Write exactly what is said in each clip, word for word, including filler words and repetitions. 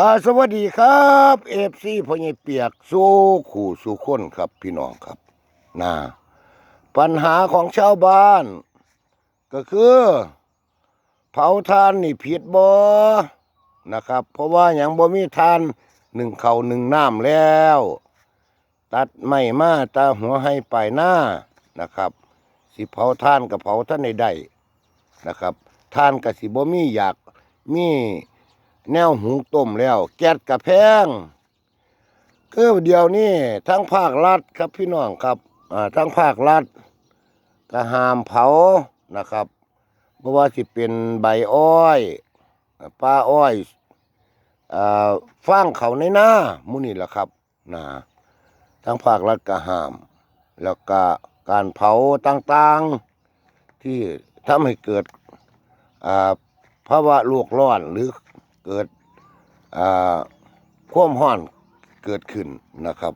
อ่า สวัสดีครับ เอฟซี พ่อใหญ่เปียกสู่คู่สู่คนครับพี่น้องครับ นะ ปัญหาของชาวบ้าน ก็คือ เผาถ่านนี่ผิดบ่ นะครับ เพราะว่าหยังบ่มีถ่านนึ่งข้าวนึ่งน้ำแล้ว ตัดไม้มาตาหัวไฮ่ปลายนา นะครับ สิเผาถ่านก็เผาทันได้ได้ นะครับ ถ่านก็สิบ่มีอยากมีแนวหุงต้มแล้ว แก๊สก็แพง คือเดี๋ยวนี้ทางภาครัฐครับพี่น้องครับ อ่า ทางภาครัฐก็ห้ามเผานะครับ บ่ว่าสิเป็นใบอ้อย ป่าอ้อย อ่า ฟางข้าวในนา หมู่นี้ล่ะครับ นะ ทางภาครัฐก็ห้าม แล้วก็การเผาต่างๆ ที่ทำให้เกิด อ่า ภาวะโลกร้อน หรือเกิด อ่า ความร้อนเกิดขึ้นนะครับ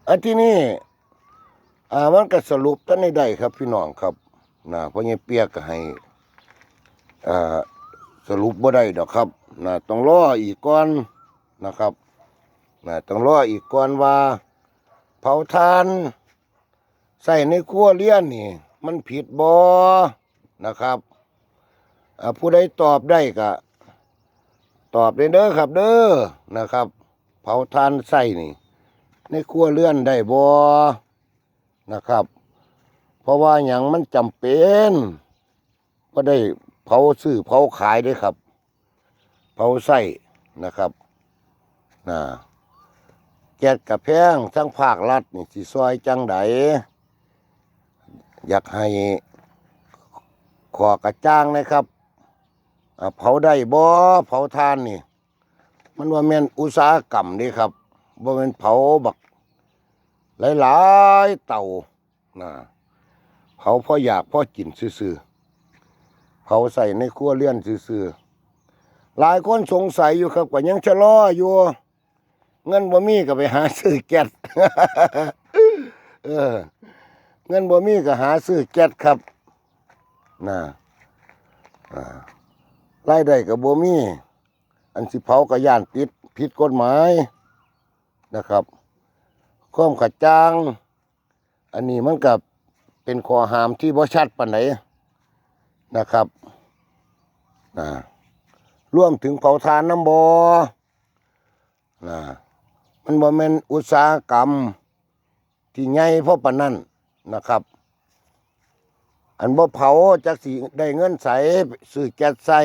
อันที่นี่ อ่า มันก็สรุปทันได้ได้ครับพี่น้องครับ นะ พ่อใหญ่เปียกก็ให้ อ่า สรุปบ่ได้ดอกครับ นะ ต้องรออีกก่อนนะครับ นะ ต้องรออีกก่อนว่า เผาถ่านใช้ในครัวเรือนนี่ มันผิดบ่ นะครับ อ่า ผู้ใดตอบได้ก็ตอบได้เด้อครับเด้อ นะครับ เผาถ่านใช้นี่ ในครัวเรือนได้บ่ นะครับ เพราะว่าหยังมันจำเป็น บ่ได้เผาซื้อเผาขายเด้อครับ เผาใช้นะครับ นะ แก๊สก็แพง ทางภาครัฐนี่สิซ่อยจั่งใด อยากให้ข้อกระจ่างนะครับ อ่า เผาได้บ่ เผาถ่านนี่ มันบ่แม่นอุตสาหกรรมเด้ครับ บ่แม่นเผาบักหลายๆเตา นะ เผาพออยากพอกินซื่อๆ เผาใช้ในครัวเรือนซื่อๆ หลายคนสงสัยอยู่ครับ ก็ยังชะลออยู่ เงินบ่มีก็ไปหาซื้อแก๊ส เออ เงินบ่มีก็หาซื้อแก๊สครับ นะ อ่า รายได้ก็บ่มี อันสิเผาก็ย้านติดผิดกฎหมายนะครับ ความกระจ่าง อันนี้มันก็เป็นข้อห้ามที่บ่ชัดปานใดนะครับ อ่า รวมถึงเผาถ่านนำบ่ นะ มันบ่แม่นอุตสาหกรรมที่ใหญ่พอปานนั้นนะครับ อันบ่เผาจักสิได้เงินใสซื้อแก๊สใช้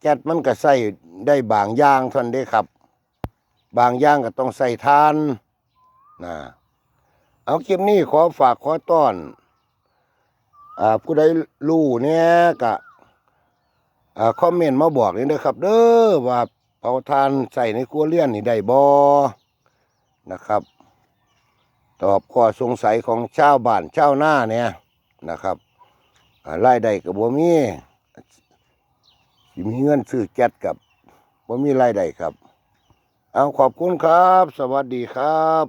แก๊สมันก็ใช้ได้บางอย่างเท่านั้นเด้ครับ บางอย่างก็ต้องใช้ถ่าน นะ เอาคลิปนี้ขอฝากขอต้อน อ่า ผู้ใดรู้แหน่ก็ อ่า คอมเมนต์มาบอกนี่เด้อครับเด้อ ว่าเผาถ่านใช้ในครัวเรือนนี่ได้บ่ นะครับ ตอบข้อสงสัยของชาวบ้านชาวนาแหน่นะครับ อ่า รายได้ก็บ่มี สิมีเงินซื้อแก๊สก็บ่มีรายได้ครับ เอา ขอบคุณครับ สวัสดีครับ